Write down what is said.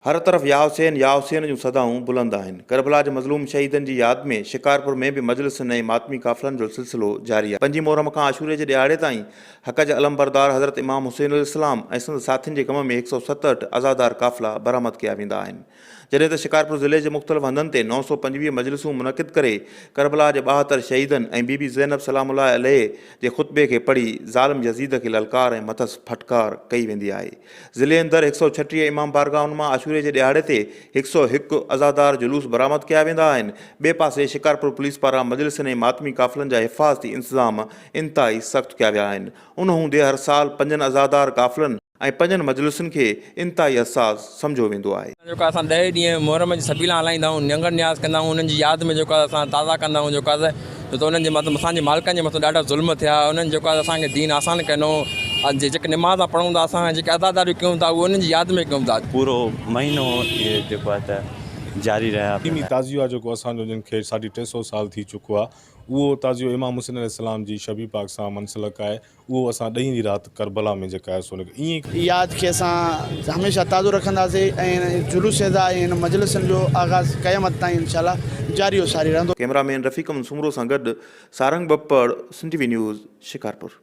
هر طرف يا حسين يا حسين جون صدائون بلند آهن. ڪربلا جي مظلوم شهيدن جي ياد ۾ شڪارپور ۾ به مجلسن ۽ ماتمي قافلن جو سلسلو جاري آهي. پنجين محرم کان عاشوري جي ڏهاڙي تائين حق جا علمبردار حضرت امام حسين عليه السلام ۽ سندس ساٿين جي غم ۾ هڪ سئو 67 عزادار قافلا برآمد ڪيا ويندا آهن. جڏهن ته شڪارپور ضلعي جي مختلف هنڌن تي 925 مجلسون منعقد ڪري ڪربلا جي 72 شهيدن ۽ بي بي زينب سلام الله عليه جي خطبي کي پڙهي ظالم يزيد کي للڪار ۽ مٿس ڦٽڪار ڪئي ويندي آهي. ضلعي اندر هڪ سئو 36 امام بارگاهن مان عاشوري جي ڏهاڙي تي هڪ سئو هڪ عزادار جلوس برآمد ڪيا ويندا آهن. ٻئي پاسي شڪارپور پوليس پاران مجلسن ۽ ماتمي قافلن جا حفاظتي انتظام انتهائي سخت ڪيا ويا آهن. ان هوندي هر سال پنجن عزادار قافلن ۽ پنجن مجلسن کي انتهائي حساس سمجهيو ويندو آهي. جيڪو اسان ڏهه ڏينهن محرم جي سبيلان هلائيندا آهيون ننگر نياز ڪندا آهيون انهن جي ياد ۾ جيڪو آهي اسان تازا ڪندا آهيون جيڪو آهي ڇو ته انهن جي مٿان اسان جي مالڪن جي مٿان ڏاڍا ظلم ٿيا انهن جيڪو آهي اسان کي دين آسان ڪنو جيڪي نمازا پڙهون ٿا اسان جيڪي عزاداريون ڪيون ٿا اهي انهن جي ياد ۾ ڪيون ٿا. پورو مهينو اهي جيڪو آهي ته جاري رهيا. ديني تعزيو آهي جيڪو اسان جو جن کي ساڍي ٽي سئو سال ٿي چڪو آهي اهو تعزيو امام حسين عليه السلام جي شبيهه پاڪ سان منسلڪ آهي. اهو اسان ڏهين جي رات ڪربلا ۾ جيڪا آهي سو ان کي ائين ئي. ياد کي اسان هميشه تازو رکنداسين ۽ هن جلوس عزا ۽ هن مجلسن جو آغاز قيامت تائين انشاء الله جاري و ساري رهندو. ڪئميرا مين رفيق احمد سومرو سان گڏ Sarang Bappar, Sindh T V news, Shikarpur.